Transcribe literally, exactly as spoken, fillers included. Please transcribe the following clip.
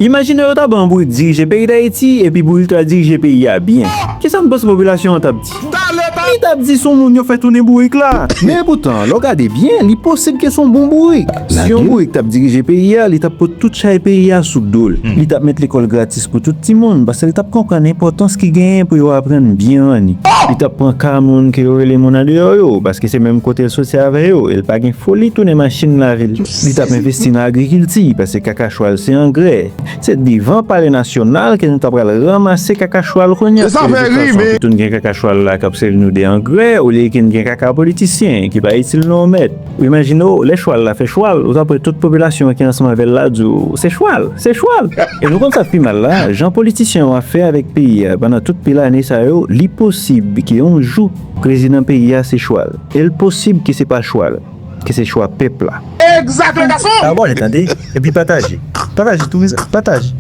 Imajine yo ta ban yon bourik dirije peyi Dayiti epi bourik la dirije peyi a byen. Kisa n panse popilasyon an t ap di? Li t ap di se yon moun yo fè tounen bourik la. Men poutan, lè w gade byen, li posib ke se yon bon bourik. Si yon bourik t ap dirije peyi a, li t ap pot tout chay peyi a sou do l. Li t ap met lekòl gratis pou tout timoun, paske li t ap konprann enpòtans ki genyen pou yo aprann byen ranni. Li t ap pran ka moun ke yo rele moun andeyò yo, paske se menm kote l soti avè yo, e l pa gen foli tounen machin lavil. Li t ap envesti nan agrikilti, paske kaka chwal se angrè. Se devan palè nasyonal ke nou ta pral ranmase kaka chwal kounye a. Pou tounen gen kaka chwal la k ap sèvi nou de angrè, olye ke n gen kaka politisyen ki pa itil nan yon mèt. Ou imajine w, lè chwal la fè chwal, ou ta pran tout popilasyon an ki ansanm avè l la di w, se chwal, se chwal. E nou konn sa k pi mal la, jan politisyen yo ap fè avèk peyi a pandan tout pil ane sa yo, li posib ke yon jou prezidan peyi a se chwal. E l posib ke se pa chwal, ke se chwa pèp la. Egzakteman, gason! Abòne, tande, epi pataje. Pataje tou, pataje.